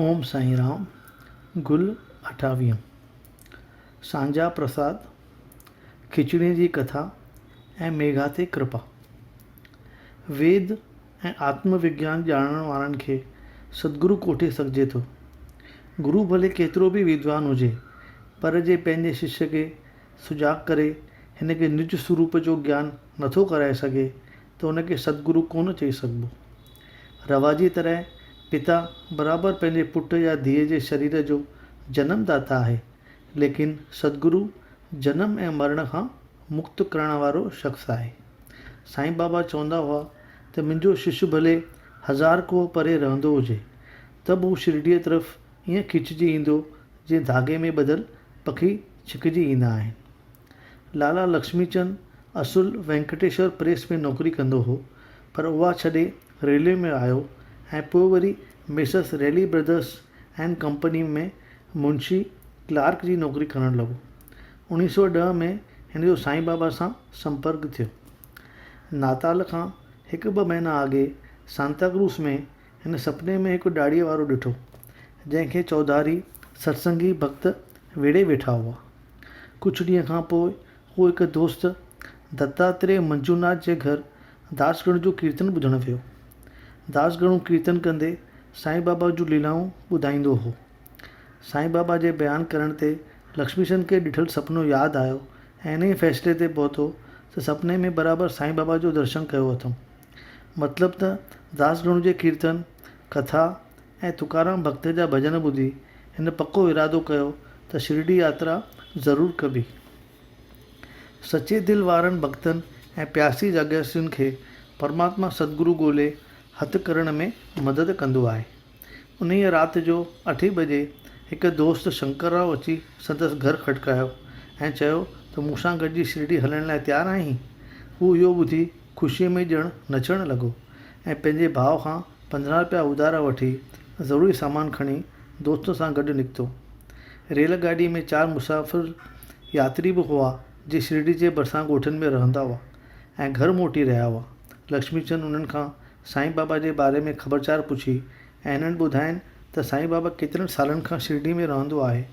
اوم سائين رام، گل اٺاويهون، سانجا پرساد، کچڙيء جي ڪٿا ۽ ميگها تي ڪرپا. ويد ۽ آتم وگيان ڄاڻڻ وارن کي ستگرو ڪوٺي سگهجي ٿو. گرو ڀلي ڪيترو به ودوان هجي، پر جي پنهنجي ششيه کي سجاڳ ڪري هن کي نج سروپ جو گيان نٿو ڪرائي سگهي ته ان کي ستگرو ڪونه چئي سگهبو. رواجي طرح پتا برابر پنهنجي پٽ يا ڌيء جي شرير جو جنم داتا آهي، ليڪن ستگرو جنم ۽ مرڻ کان مڪت ڪرڻ وارو شخص آهي. سائين بابا چوندا هئا ته منهنجو شش ڀلي هزار ڪوهه پري رهندو هجي ته به هو شرڊيء طرف ائين کچجي ايندو جيئن ڌاڳي ۾ ٻڌل پکي ڇڪجي ايندا آهن. لالا لڪشمي چند اصل وينڪٽيشور پريس ۾ نوڪري ڪندو هو، پر اها ڇڏي ريلوي ۾ آيو ۽ پوء وري messrs Reilly brothers and company ۾ Munshi clerk جي نوڪري ڪرڻ لڳو. 1910 ۾ هن جو سائين بابا سان سمپرڪ ٿيو. ناتال کان هڪ ٻه مهينا اڳي سانتاڪروز ۾ هن سپني ۾ هڪ ڏاڙهيء وارو ڏٺو، جنهن کي چوڌاري ستسنگي ڀڳت ويڙهي ويٺا هئا. ڪجهه ڏينهن کان پوء هو هڪ دوست دتاتريه منجوناٿ جي گهر داسگڻ جو ڪيرتن ٻڌڻ ويو. داسگڻو ڪيرتن ڪندي سائين بابا جون ليلائون ٻڌائيندو هو. سائين بابا جي بيان ڪرڻ تي لڪشميچند کي ڏٺل سپنو ياد آيو ۽ انهيء فيصلي تي پهتو ته سپني ۾ برابر سائين بابا جو درشن ڪيو اٿم. مطلب ته داس گڻ جي ڪيرتن، ڪٿا ۽ تڪارام ڀڳت جا ڀڄن ٻڌي هن پڪو ارادو ڪيو ته شرڊي ياترا ضرور ڪبي. سچي دل وارن ڀڳتن ۽ پياسي جاڳياسين کي پرماتما ستگرو ڳولي هٿ ڪرڻ ۾ مدد ڪندو آهي. انهيء رات جو اٺين بجي هڪ دوست شنڪر راء اچي سندس گهر کٽڪايو ۽ چيو ته مون سان گڏجي شرڊي هلڻ لاء تيار آهين؟ هو اهو ٻڌي خوشيء ۾ ڄڻ نچڻ لڳو ۽ پنهنجي ڀاء کان 15 رپيا اڌارا وٺي ضروري سامان کڻي دوست سان گڏ نڪتو. ريل گاڏيء ۾ چار مسافر ياتري به هئا جي شرڊي جي ڀرسان ڳوٺن ۾ رهندا هئا ۽ گهر موٽي رهيا هئا. لڪشميچند انهن کان سائين بابا جي باري ۾ خبرچار پڇي ۽ هنن ٻڌاين ته سائين بابا ڪيترن سالن کان شرڊي ۾ رهندو آهي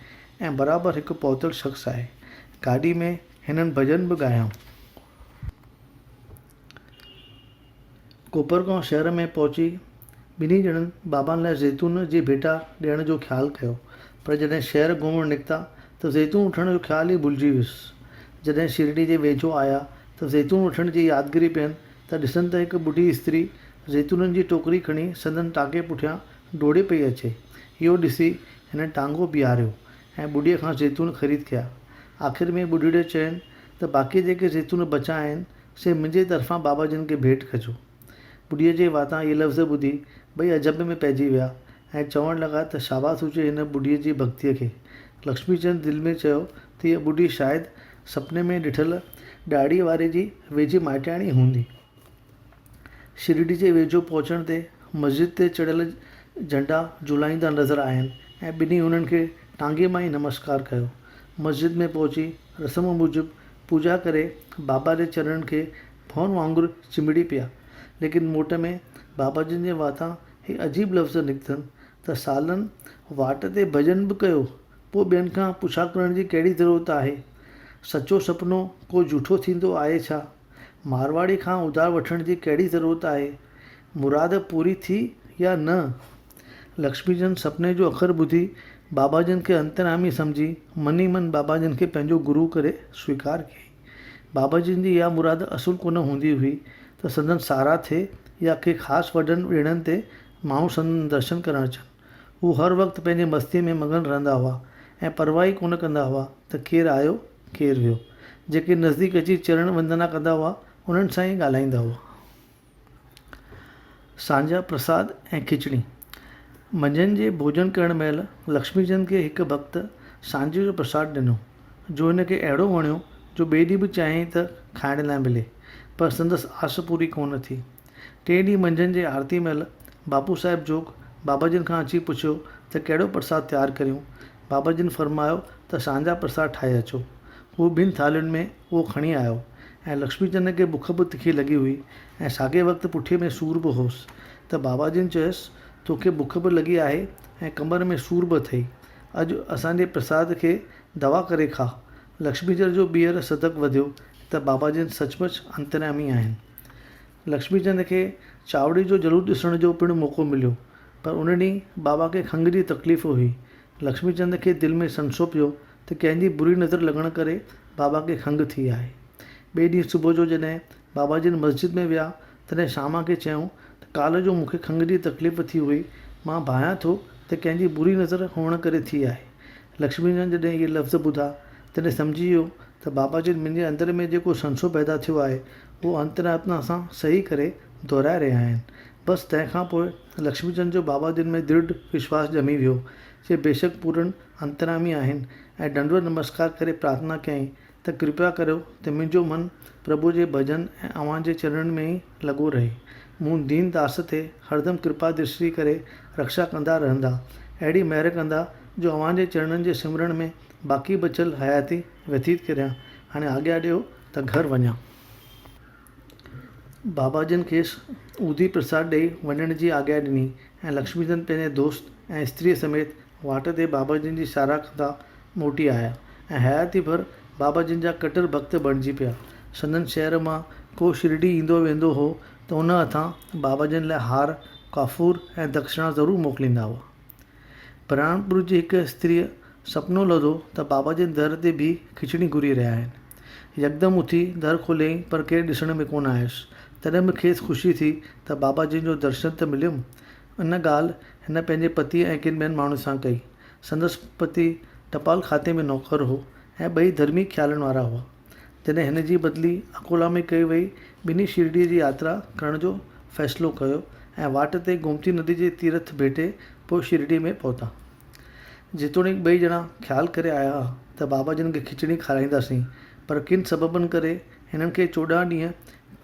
۽ برابر هڪ پهتل شخص آهي. گاڏي ۾ هنن ڀڄن به ڳايائون. ڪوپرگائون شهر ۾ پهچي ٻنهي ڄڻن بابا لاء زيتون جي ڀيٽا ڏيڻ جو خيال ڪيو پر جڏهن شهر گهمڻ نڪتا ته زيتون وٺڻ جو خيال ئي ڀلجي ويس. جڏهن شرڊي جي ويجهو آيا ته زيتون وٺڻ جي يادگيري پين ته ڏسن ته هڪ ٻڍي استري زيتونن جي ٽوڪري کڻي سندن ٽانگي پٺيان ڊوڙي پئي اچي. اهو ڏسي هنن ٽانگو بيهاريو ۽ ٻڍيء کان زيتون خريد ڪيا. آخر ۾ ٻڍڙي چين ته باقي جيڪي زيتون بچا آهن، سي منهنجي طرفان بابا جن کي ڀيٽ ڪجو. ٻڍيء جي واتان اهي لفظ ٻڌي ٻئي عجب ۾ پئجي ويا ۽ چوڻ لڳا ته شاباس هجي هن ٻڍيء جي ڀڳتيء کي. لڪشميچند دل ۾ چيو ته هيء ٻڍي شايد سپني ۾ ڏٺل ڏاڙهيء واري جي ويجهي مائٽياڻي هوندي. شرڊي جي ويجهو پهچڻ تي مسجد تي چڙهيل جهنڊا جهولائيندا نظر آين ۽ ٻنهي انهن کي ٽانگي مان ئي نمسڪار ڪيو. مسجد ۾ پهچي رسم موجب پوڄا ڪري بابا جي چرڻن کي ڀون وانگر چنبڙي پيا. ليڪن موٽ ۾ بابا جن جي واتان هي عجيب لفظ نڪتن ته سالن واٽ تي ڀڄن به ڪيو پوء ٻين کان پڇا ڪرڻ جي ڪهڙي ضرورت آهي؟ سچو سپنو ڪو جهوٺو ٿيندو آهي ڇا؟ مارواڙي کان اڌار وٺڻ جي ڪهڙي ضرورت آهي؟ مراد پوري ٿي يا نه؟ لڪشمي جن سپني جو اکر ٻڌي بابا جن کي انتريامي سمجهي من ئي من بابا جن کي پنهنجو گرو ڪري سويڪار ڪيائين. بابا جن جي اها مراد اصل ڪونه هوندي هئي ته سندن ساراهه ٿئي يا ڪي خاص وڏن ڏڻن تي ماڻهو سندن درشن ڪرڻ اچن. هو هر وقت پنهنجي مستيء ۾ مگن رهندا هئا ۽ پرواهه ئي ڪونه ڪندا هئا ته ڪير آيو ڪير ويو. جيڪي نزديڪ اچي چرڻ وندنا ڪندا هئا، انهن سان ئي ڳالهائيندا هئا. سانجها پرساد ۽ کچڙي. منجهند جي ڀوڄن ڪرڻ مهل لڪشميچند کي هڪ ڀڳت سانجهيء جو پرساد ڏنو، جو هن کي اهڙو وڻيو جو ٻئي ڏينهن به چاهيائين ته کائڻ لاء ملي، پر سندس آس پوري ڪونه ٿي. ٽئين ڏينهن منجهند جي آرتي مهل باپو صاحب جوڳ بابا جن کان اچي پڇيو ته ڪهڙو پرساد تيار ڪريون؟ بابا جن فرمايو ته سانجها پرساد ٺاهي اچو. هو ٻن ٿالهين ۾ اهو کڻي آيو ۽ لڪشمي چند کي بک به تکي لڳي هئي ۽ ساڳئي وقت پٺيء ۾ سور به هوس ته بابا جن چيس توکي بک به لڳي آهي ۽ ڪمر ۾ سور به اٿئي. اڄ اسان جي پرساد کي دوا ڪري کاء. لڪشميچند جو ٻيهر صدق وڌيو ته بابا جن سچ پچ انتريامي آهن. لڪشميچند کي چاوڙي جو جلوس ڏسڻ جو پڻ موقعو مليو، پر ان ڏينهن بابا کي کنگهه جي تڪليف هئي. لڪشميچند کي دل ۾ سنسو پيو ته ڪنهن جي بري نظر لڳڻ ڪري بابا کي کنگهه ٿي آهي. ٻئي ڏينهن صبح جو جڏهن بابا جن مسجد ۾ ويا تڏهن شاما کي چيائون ته ڪالهه جو مون کي کنگهه جي تڪليف ٿي هئي، مان ڀانيان ٿو ته ڪنهن جي بري نظر هئڻ ڪري ٿي آهي. لڪشمي جن جڏهن اهي لفظ ٻڌا، تڏهن سمجهي ويو ته بابا جن منهنجي اندر ۾ جيڪو سنسو پيدا ٿيو آهي، اهو انترآتما سان صحيح ڪري دهرائي رهيا آهن. بس تنهن کان پوء لڪشمي چند جو بابا جن ۾ درڍ وشواس ڄمي ويو، چي بيشڪ پورن انترامي آهن ۽ ڏنڊوت نمسڪار ڪري پرارٿنا ڪيائين ته ڪرپا ڪريو ته منهنجو من پرڀو جي ڀڄن ۽ اوهان جي چرڻن ۾ ئي لڳو رهي. مون دين داس تي هردم ڪرپا درشٽي ڪري رڪشا ڪندا رهندا. اهڙي مهر ڪندا جو اوهان جي چرڻن جي سمرڻ ۾ باقي بچيل حياتي ويتيت ڪريان. هاڻي آگيا ڏيو ته گهر وڃان. بابا جن کيس اودي پرساد ڏيئي وڃڻ جي آگيا ڏني ۽ لڪشميچند پنهنجي دوست ۽ استريء سميت واٽ تي بابا جن جي ساراهه ڪندا موٽي آيا ۽ حياتي ڀر بابا جن جا ڪٽر ڀڳت بڻجي پيا. سندن شهر مان ڪو شرڊي ايندو ويندو هو ته ان هٿان بابا جن لاء هار، ڪافور ۽ دڪشڻا ضرور موڪليندا هئا. برهانپور جي هڪ استريء سپنو لڌو ته بابا جن در تي بيهي کچڙي گهري رهيا آهن. يڪدم اٿي در کوليائين پر ڪير ڏسڻ ۾ ڪونه آيس. تڏهن به کيس خوشي ٿي ته بابا جن جو درشن ته مليم. ان ڳالهه هن پنهنجي پتيء ۽ ڪن ٻين ماڻهن سان ڪئي. سندس پتي ٽپال کاتي ۾ نوڪر هو ۽ ٻئي ڌرمي خيالن وارا هئا. جڏهن هن جي بدلي اڪولا ۾ ڪئي وئي، ٻنهي شرڊيء جي ياترا ڪرڻ جو فيصلو ڪيو ۽ واٽ تي گومتي ندي جي تيرٿ ڀيٽي پوء شرڊيء ۾ پهتا. جيتوڻيڪ ٻئي ڄڻا خيال ڪري آيا ها ته بابا جن کي کچڙي کارائينداسين، پر ڪن سببن ڪري هنن کي 14 ڏينهن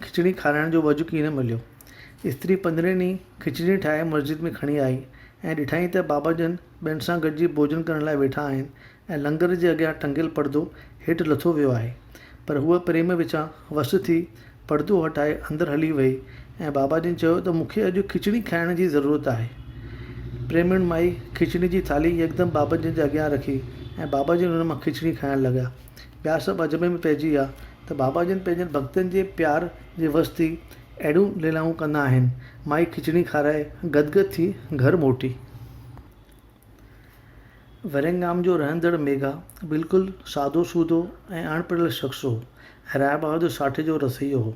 کچڙي کارائڻ جو وجهه ڪين مليو. استري پندرهين ڏينهن کچڙي ٺاهي مسجد ۾ کڻي آئي ۽ ڏٺائين ته بابا جن ٻين سان گڏجي ڀوڄن ڪرڻ لاء ويٺا آهن ۽ لنگر جي اڳيان ٽنگيل پردو هيٺ لٿو ويو آهي. پر هوء پريم وچان وس ٿي پردو هٽائي اندر هلي وئي ۽ بابا جن چيو ته مون کي اڄ کچڙي کائڻ جي ضرورت آهي. پريمڻ مائي کچڙي جي ٿالهي يڪدم بابا جن جي اڳيان رکي ۽ بابا جن ان مان کچڙي کائڻ لڳا. ٻيا سڀ عجب ۾ پئجي ويا ته بابا جن پنهنجن ڀڳتن جي پيار جي وس ٿي اهڙيون ليلائون ڪندا آهن. مائي کچڙي کارائي گدگد ٿي گهر موٽي. ورينگام جو رهندڙ ميگها بلڪل سادو سودو ۽ اڻ پڙهيل شخص هو ۽ راء بهادر ساٺي جو رسوئيو هو.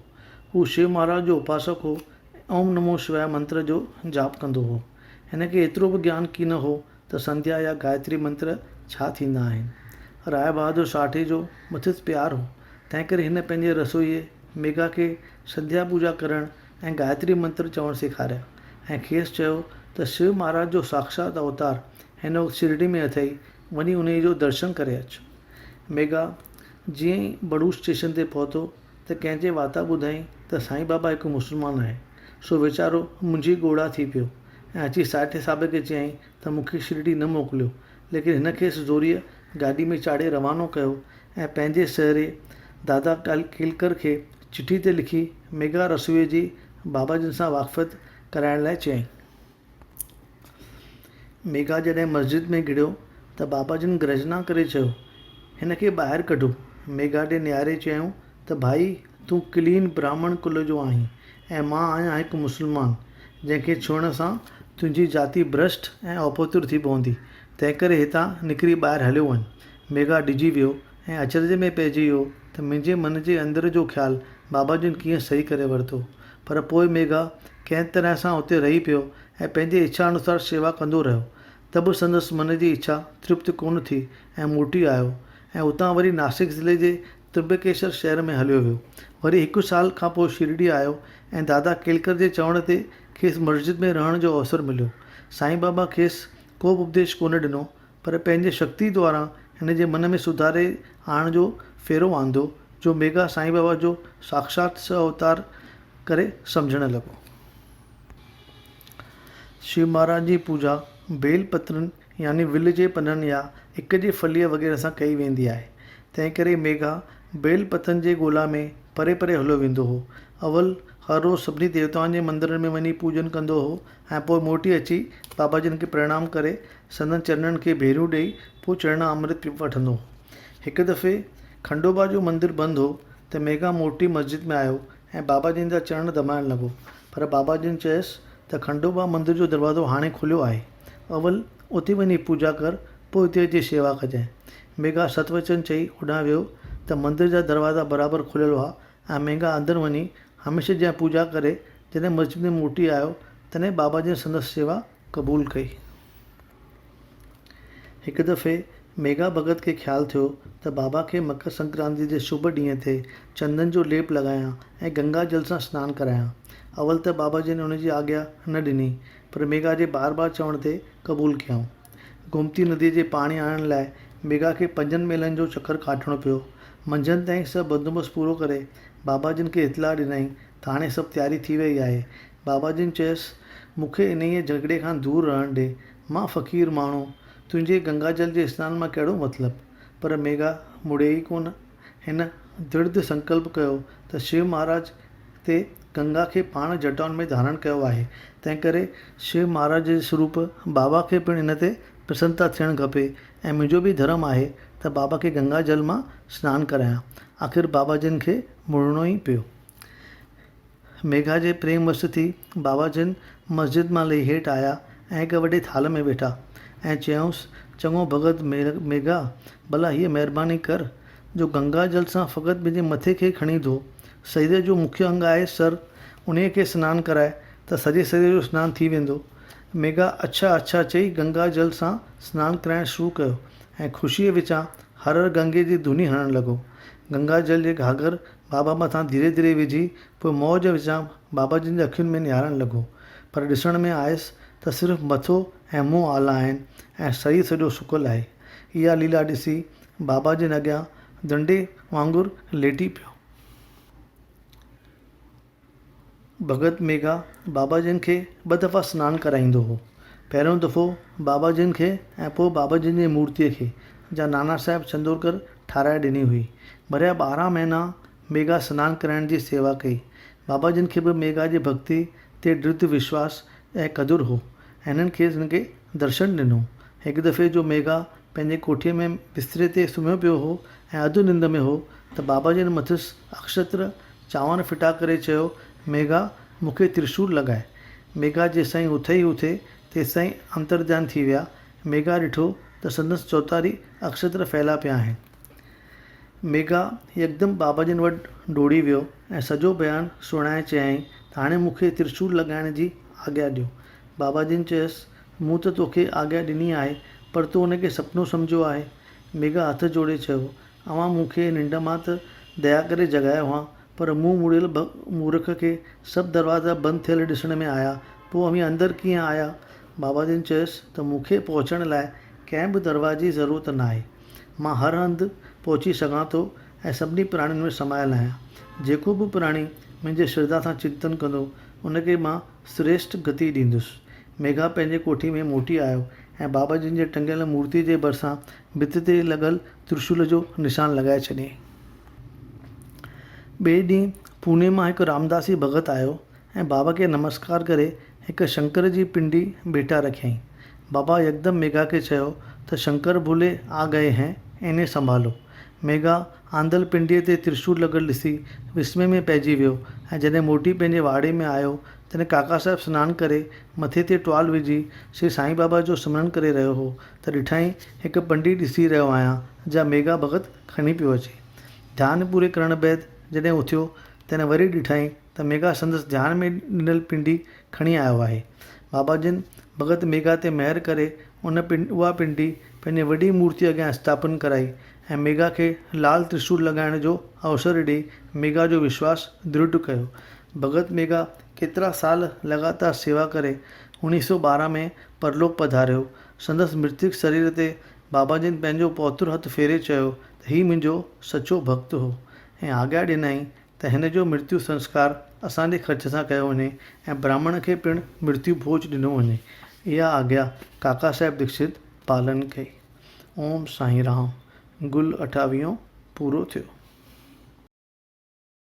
هو شو مهاراج جو اپاسڪ هو ۽ اوم نمو شواء منتر جو جاپ ڪندو هو. هن کي ايترو به گيان ڪين هو ته سنڌيا يا گايتري منتر ڇا ٿيندا آهن. راء بهادر ساٺي جو مٿس پيار هو، تنهنڪري هن پنهنجي رسوئيي ميگها کي سنڌيا پوڄا ڪرڻ ۽ گايتري منتر چوڻ سيکاريا ۽ کيس چيو ته شو مهاراج جو ساکشات اوتار هن وقت شرڊي ۾ اٿئي، وڃي انهيء جو درشن ڪري اچ. ميگها جيئن ئي بڙوچ اسٽيشن تي پهتو ته ڪنهن جي واتان ٻڌائين ته سائين بابا هڪ مسلمان آهي، سو ويچارو منجهي ڳوڙها ٿي پيو ۽ اچي ساٺي صاحب کي چيائين ته مون کي شرڊي نه موڪليو، ليڪن هن کيس زوريء گاڏي ۾ چاڙهي روانو ڪيو ۽ پنهنجي سهري دادا ڪيلڪر کي چٺي تي لکي ميگها رسوئي جي بابا جن سان واقفيت ڪرائڻ لاء چيائين. ميگها جڏهن مسجد ۾ گهڙيو ته بابا جن گرجنا ڪري چيو، هن کي ٻاهر ڪڍو. ميگها ڏي نهاري چيائون ته ڀائي تون ڪلين براهمڻ ڪل جو آهين ۽ مان آهيان هڪ مسلمان، جنهن کي ڇهڻ سان تنهنجي جاتي ڀرشٽ ۽ اپوتر ٿي پوندي، تنهنڪري هتان نڪري ٻاهر هليو وڃ. ميگها ڊڄي ويو ۽ اچرج ۾ پئجي ويو ته منهنجي من جي اندر جو خيال بابا جن ڪيئن صحيح ڪري ورتو. پر پوء ميگها ڪنهن طرح سان اتي رهي پيو ۽ پنهنجي اڇا انوسار شيوا ڪندو رهيو ته به سندس من جي اڇا ترپت ڪونه ٿي ۽ موٽي آيو ۽ اتان وري ناسڪ ضلعي جي تربڪيشور شهر ۾ هليو ويو. وري هڪ سال کان پوء شرڊي آيو ۽ دادا ڪيلڪر جي چوڻ تي کيس مسجد ۾ رهڻ جو اوسر مليو. سائين بابا کيس ڪوبه اپديش ڪونه ڏنو پر پنهنجي شڪتي دواران هن جي من ۾ سڌاري آڻڻ جو ڦيرو آندو، جو ميگها سائين بابا جو ساکشات سه اوتار ڪري سمجهڻ لڳو. شو مهاراج جي پوڄا بيل پترن يعني ول جي پنن يا اڪ جي ڦليء وغيره سان ڪئي ويندي آهي. تنهنڪري ميگها بيل پتن جي ڳولا ۾ پري پري هليو ويندو هو. اول هر روز سڀني ديوتائن جي مندرن ۾ وڃي پوڄن ڪندو هو ۽ پوء موٽي اچي بابا جن کي پرڻام ڪري سندن چرنن کي ڀيريون ڏيئي پوء چرڻا امرت وٺندو هو. هڪ دفعي کنڊوبا جو مندر بند هو ته ميگها موٽي مسجد ۾ آيو ۽ بابا جن جا چرڻ دٻائڻ لڳو پر بابا جن چيس ته کنڊوبا مندر جو دروازو هاڻي کليو آهي اول اتي وڃي پوڄا ڪر پوء اتي اچي شيوا ڪجانء. ميگها ست وچن چئي هوڏانهن ويو ته مندر جا دروازا برابر کليل هئا ۽ مينگها اندر وڃي هميشه جيان پوڄا ڪري جڏهن مسجد ۾ موٽي آيو تڏهن بابا جن سندس سيوا قبول ڪئي. هڪ دفعي ميگها ڀڳت کي خيال ٿيو ته بابا کي مڪر سنڪرانتي جي شڀ ڏينهن تي چندن جو ليپ لڳايان ۽ گنگا جل سان سنان ڪرايان. اول ته بابا جن ان جي آگيا نه ڏني پر ميگها جي بار بار چوڻ تي قبول ڪيائون. گومتي نديء جي پاڻي آڻڻ لاء ميگها کي پنجن ميلن جو چڪر ڪاٽڻو پيو. منجهند تائين سڀ بندوبست پورو ڪري بابا جن کي اطلاع ڏنائين ته هاڻي سڀ تياري ٿي ويئي آهي. بابا جن چيس، مون کي انهيء جهڳڙي کان دور رهڻ ڏي. مان فقير ماڻهو، تنهنجي گنگا جل جي سنان مان ڪهڙو مطلب؟ پر ميگها مڙي ئي ڪونه. هن درڍ سنڪلپ ڪيو ته شو مهاراج تي گنگا کي پاڻ جٽائن ۾ ڌارڻ ڪيو آهي، تنهنڪري شو مهاراج جي سروپ بابا کي پڻ ان تي پرسنتا ٿيڻ کپي ۽ منهنجو به ڌرم آهي ته بابا کي گنگا جل مان سنان ڪرايان. آخر بابا جن کي مڙڻو ئي پيو. ميگها جي پريم وش ٿي بابا جن مسجد مان لهي هيٺ آيا ۽ هڪ وڏي ٿالهه ۾ ويٺا ۽ چيائونس، چڱو ڀڳت ميگها، ڀلا هيء مهرباني ڪر جو گنگا جل سان فقط منهنجي مٿي کي کڻي ڌو. سرير جو مکيه انگ آهي سر، انهيء کي سنان ڪراء ته سڄي سرير جو سنان ٿي ويندو. ميگها اڇا اڇا چئي گنگا جل سان سنان ڪرائڻ شروع ڪيو ۽ خوشيء وچان هر هر گنگي جي ڌوني هڻڻ لڳو. گنگا جل جي گهاگهر بابا مٿان ڌيري ڌيري وجهي پوء موج وچان بابا جن جي اکين ۾ نهارڻ لڳو. پر ڏسڻ ۾ آيس ته صرف مٿو ۽ منهن آلا آهن ۽ سرير سڄو سڪل آهي. اها ليلا ڏسي بابا جن اڳيان ڏنڊي وانگر ليٽي پيو. ڀڳت ميگها بابا جن کي ٻه دفعا سنان ڪرائيندو هو. پهريون دفعو بابا جن کي ۽ پوء بابا جن جي مورتيء کي، جا نانا صاحب چندورڪر ٺاهرائي ڏني هئي. ڀريا 12 مهينا ميگها سنان ڪرائڻ جي سيوا ڪئي. بابا جن کي به ميگها جي ڀڳتي تي درڍ وشواس ۽ قدر هو ۽ هنن کيس هن کي درشن ڏنو. هڪ دفعي جو ميگها پنهنجي ڪوٺيء ۾ بستري تي سمهيو پيو هو ۽ اڌ ننڊ ۾ هو ته بابا جن مٿس اڪشتر چانور ڦٽا ڪري چيو، ميگها، مون کي ترشول لڳاء. ميگها جيستائين اٿي ئي اٿي، تيستائين انترڌيان ٿي ويا. ميگها ڏٺو ته سندس چوڌاري اڪشتر ڦهلا پيا آهن. ميگها يڪدم بابا جن وٽ ڊوڙي ويو ۽ سڄو بيان سڻائي چيائين ته هاڻي مون کي ترشول لڳائڻ جي آگيا ڏيو. بابا جن چيس، مون ته توکي آگيا ڏني آهي، پر تو ان کي سپنو سمجهيو آهي. ميگها هٿ جوڙي چيو، اوهان مون کي ننڊ مان ته ديا ڪري جڳايو هان، پر مون مڙيل مورک کي سڀ دروازا بند ٿيل ڏسڻ ۾ آيا، پوء اوهين اندر ڪيئن آيا؟ بابا جن چيس ته مون کي پهچڻ لاء ڪنهن به دروازي جي ضرورت ناهي. مان هر هنڌ پهچي سگهان ٿو ۽ سڀني پراڻين ۾ سمايل آهيان. جيڪو به پراڻي منهنجي شرڌا سان چنتن ڪندو، ان کي مان سريشٽ گتي ڏيندس. ميگها پنهنجي ڪوٺي ۾ موٽي آيو ۽ بابا جن جي ٽنگيل مورتيء جي ڀرسان ڀت تي لڳل ترشول جو نشان لڳائي ڇڏيائين. ٻئي ڏينهن پوني مان هڪ رامداسي ڀڳت آيو ۽ بابا کي نمسڪار ڪري هڪ شنڪر جي پنڊي ڀيٽا رکيائين. بابا يڪدم ميگها کي چيو ته شنڪر ڀولي آ گئي هين، انهين سنڀالو. ميگها آندل پنڊيء تي ترشول لڳل ڏسي وسمي ۾ پئجي ويو ۽ جڏهن موٽي پنهنجي واڙي ۾ آيو تڏهن ڪاڪا صاحب سنان ڪري مٿي تي ٽوال وجهي شري سائين بابا جو سمرن ڪري رهيو هو ته ڏٺائين هڪ پنڊي ڏسي رهيو آهيان جا ميگها ڀڳت کڻي پيو اچي. ڌيان پوري ڪرڻ بعد جڏهن اٿيو تڏهن وري ڏٺائين ته ميگها سندس ڌيان ۾ ڏنل پنڊي کڻي آيو آهي. بابا جن ڀڳت ميگها تي مهر ڪري ان اها پنڊي پنهنجي وڏي مورتيء اڳيان اسٿاپن ڪرائي ۽ ميگها کي لال ترشول لڳائڻ جو اوسر ڏئي ميگها جو وشواس درڍ ڪيو. ڀڳت ميگها ڪيترا سال لڳاتار سيوا ڪري 1912 ۾ پرلوڪ پڌاريو. سندس مرتڪ سرير تي بابا جن پنهنجو پوتر هٿ ڦيري چيو ته هي منهنجو سچو ڀڳت هو ۽ آگيا ڏنائين ته هن جو مرتيو سنسڪار اسان جي خرچ سان ڪيو وڃي ۽ براهمڻ کي پڻ مرتيو ڀوڄ ڏنو وڃي. اها آگيا ڪاڪا صاحب ديڪشت پالن ڪئي. اوم سائين رام. گل اٺاويهون پورو ٿيو.